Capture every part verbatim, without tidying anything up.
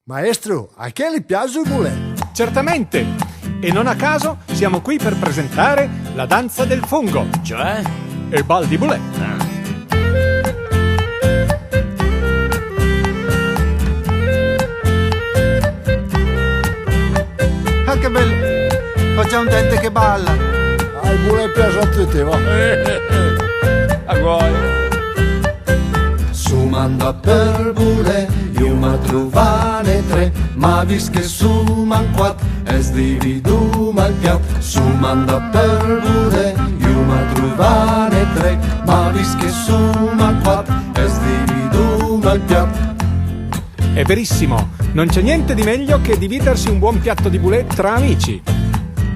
Maestro, a chi li piazu i bulé? Certamente! E non a caso siamo qui per presentare la danza del fungo. Cioè? Il bal di bulé. Ah. Ah, che bel! Ho già un dente che balla. Ah, i bulé piazu a tuti, va. A guai. Suma andà për bulé, i uma truvane tre, ma vist che suma an quat, es dividuma ël piat. Suma andà për bulé, i uma truvane tre, ma vist che suma an quat, es dividuma ël piat. È verissimo, non c'è niente di meglio che dividersi un buon piatto di bulé tra amici.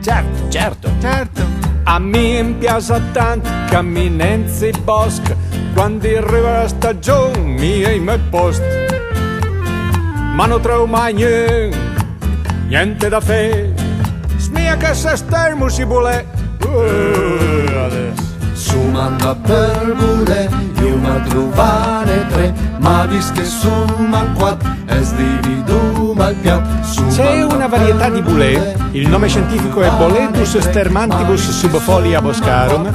Certo. Certo. Certo. A mi em pias tant caminé an si bòsch, quand i riva la stagion mi ai ël mè pòst. Ma no treuvo mai gnun, niente da fé, smija che se stermo si bulé. Uh, adess. Suma andà për bulé, i uma truvane tre, ma vist che suma an quat, es dividuma ël piat. C'è una varietà di bulé, il nome scientifico è Boletus stermantibus subfolia boscarum,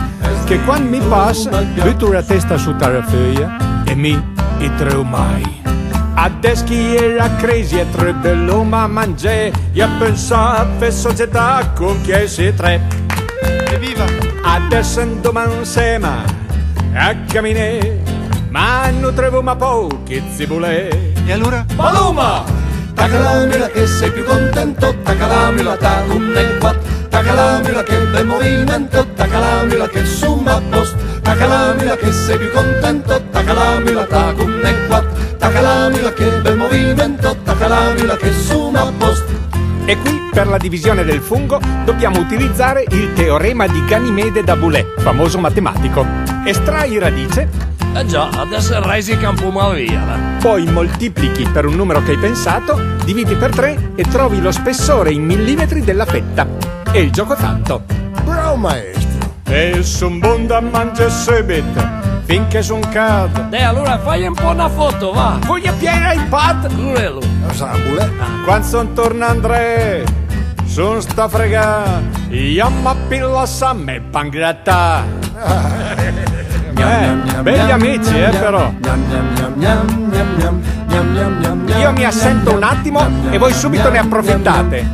che quand mi pas, buto la testa sota la feuja e mi i treuvo mai. Adess ch'i era cresi e treuve l'oma a mangé, i a pensà a fé società con chi esi tre. Evviva! Adess andoma ansema a caminé, ma no treuvoma pò chi zi bulé. E alora? Paloma! Taca la mula che sei più contento, taca la mula ta con me quat, taca la mula che bel movimento, taca la mula che suma a post, taca la mula che sei più contento, taca la mula ta con me quat, taca la mula che bel movimento, taca la mula che suma a post. E qui, per la divisione del fungo, dobbiamo utilizzare il teorema di Ganimede da Boulé, famoso matematico. Estrai radice. Eh già, adess resi che an pò malvìa, là. Poi moltiplichi per un numero che hai pensato, dividi per tre e trovi lo spessore in millimetri della fetta. E il gioco è fatto. Bravo maestro! E son bon da mangé subit, fin che son cald. Dai, alora fai un pò na foto, va. Voia pì l'iPad. Col elo. Lo sa, bulé. Quand son tornà andré, son stà fregà, i a m'ha pì lassà me pan gratà. Eh, begli amici, eh, però. Io mi assento un attimo e voi subito ne approfittate.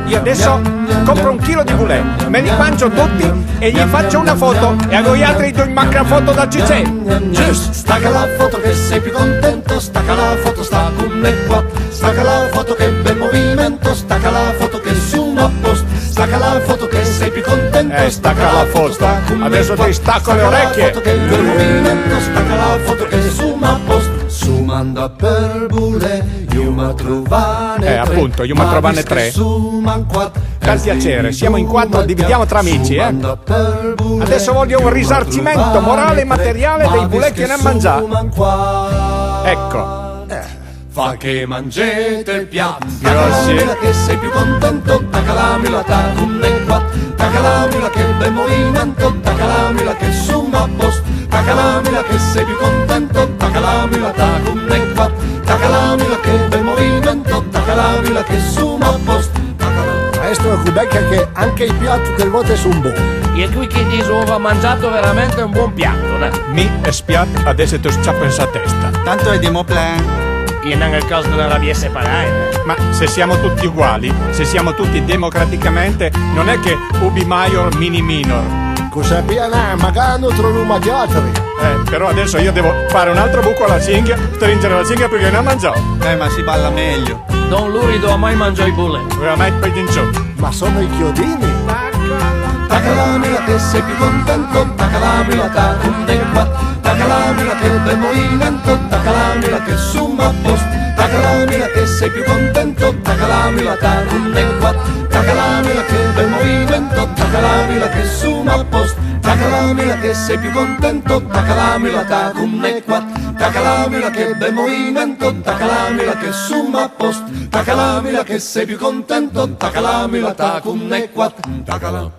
Io adesso compro un chilo di bulé, me li mangio tutti e gli faccio una foto. E a voialtri i do anche una foto da Cicè. Giust. Staca la foto che sei più contento, staca la foto sta con me qua. Staca la foto che bel movimento, staca la foto che suma a post, staca la foto che sei più contento, eh, staca la foto, sta con me qua. Adesso ti stacco le orecchie. Staca la foto che bel movimento, staca la foto che suma a post. Suma andà për bulé, i uma truvane tre. Eh, appunto, i uma truvane tre. Suma an quat. Dal piacere, siamo in quattro, dividiamo tra amici, eh. Adesso voglio un risarcimento morale e materiale dei bulé che ne han mangià. Ecco. Fa che mangete il piatto. Grazie. Taca la mula che sei più contento, taca la mula ta con me quat, taca la mula che bel movimento, taca la mula che suma a post, taca la mula che sei più contento, taca la mula ta con me quat, taca la mula che bel movimento, taca la mula che suma a post. Maestro, cobecca che anche i piatti che volte son bon. E qui chi diso ova mangiato veramente un buon piatto, né? Mi e spiat adess te s-ciapo an sa testa. Tanto è dimo plen. E nen ël cas dë rabiesse parèj, né? Ma se siamo tutti uguali, se siamo tutti democraticamente, non è che ubi maior mini minor. Cosa pia là, magari no trovoma gli altri. Eh, però adesso io devo fare un altro buco alla cinghia, stringere la cinghia perché non ha mangiato. Eh, ma si balla meglio. Don Lurido ha mai mangià i bulé? Ora mai poi in giù. Ma sono i chiodini. Taca la mula che sei più contento, taca la mula ta con me quat, taca la mula che bel movimento, taca la mula che suma a post, taca la mula che sei più contento, taca la mula ta con me quat, taca la mula che bel movimento, taca la mula che suma a post, taca la mula che sei più contento, taca la mula ta con me quat, taca la mula che bel movimento, taca la mula che suma a post, taca la mula che sei più contento, taca la mula ta con me quat, taca la